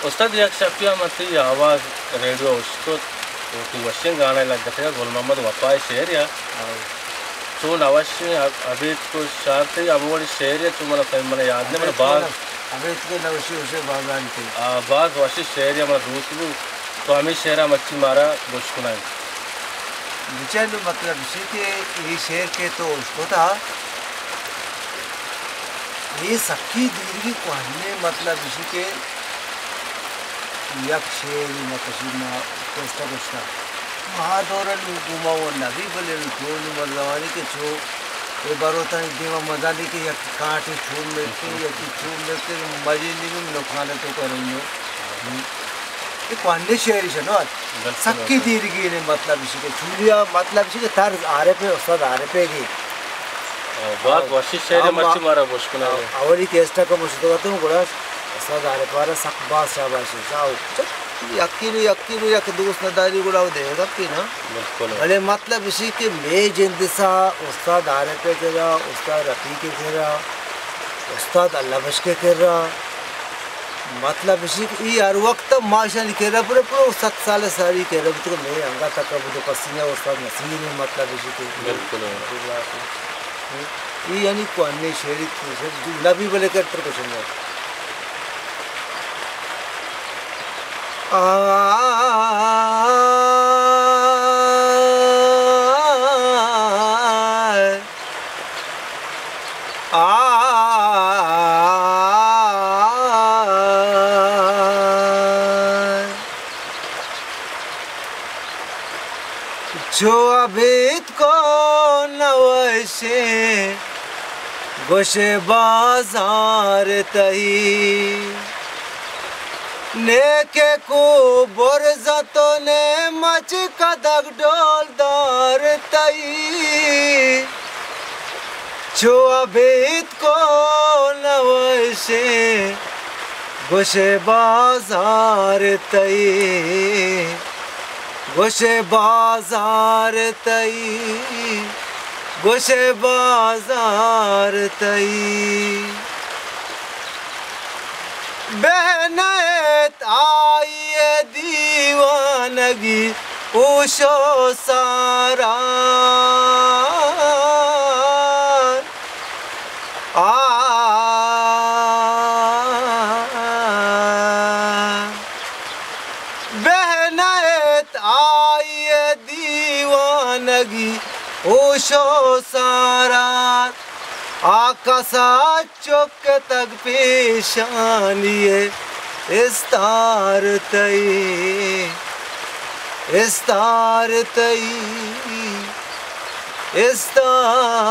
استاد، یک شپے ءَ من تئی آواز ریڈیو ءَ اشکت، وتی وشیں گانا لگتگ ءَ، گل محمد وفا ءِ شعر ءَ۔ ہو۔ چو نوشیں اب-، ابید کو شار تئی ہموڑی شعر ءَ، چو من پیم من یاد نہ، من ابید باز کو نوشی اسے بازاری تئی۔ آ، باز وشیں شعر ءَ من دوست بو، تو ہمیں شعر ءَ مچی مارا گوش کنائیں۔ بچار نو مطلب اسی کہ اے شعر کہ تو اشکتا، اے سکی دیرگی کوہنیں مطلب اسی کہ یک شعری مکشی ما کشتا کشتا۔ ما دورا نو گوما و نبی بلے نو تو نو مردوانی کہ چو اے بروتانی دیما مزانی کہ یک کاٹے چون ملتے، یکی چون ملتے، مجے نیم نقصان تو کریں۔ اے کوہنیں شعر اش نہ ات۔ بالکل۔ سکی دیرگی نے مطلب اسی کہ چولیا مطلب اسی کہ طرز عارف ءِ، استاد عارف ءِ گی۔ آ، باز وشی شعر ءَ، مرچی مارا گوش کنا۔ اولی کیسٹ ءَ کہ مشتو تو گڑا استاد عارف ءَ را سک باز شاباش۔ آؤ، چک، یکی نو، یکی نو، یک دوست نداری گڑا وہ دے گا پی نا۔ بالکل۔ بلے مطلب اسی کہ مے جند سا استاد عارف ءِ کرا، استاد رفیق ءِ کرا، استاد اللہ بخش ءِ کرا، مطلب اسی کہ ای ہر وقت ما اشانی کرا پورے پورے ست سال ساری کرا بوتگ، مے انگا تک بوتو پسینے استاد نصیر ءِ، مطلب اسی کہ بالکل۔ ای یعنی کوہنیں شعری نبی بلے کرتر کچھ نہیں۔ آ، آ، چو ابید کو نوشیں گوشے بازار تئی، نیکے کو برزتو نے مچ کدگ ڈولدار تئی۔ چو ابید کو نوشیں گوشے بازار تئی، گوشے بازار تئی، گوشے بازار تئی۔ بہ نئیت آئی ءِ دیوانگی ہوش و سارا۔ آ، بہ نئیت آئی ءِ دیوانگی ہوش و سارا۔ آ کسا چکتگ پیشانی ءِ استار تئی، استار تئی، استار۔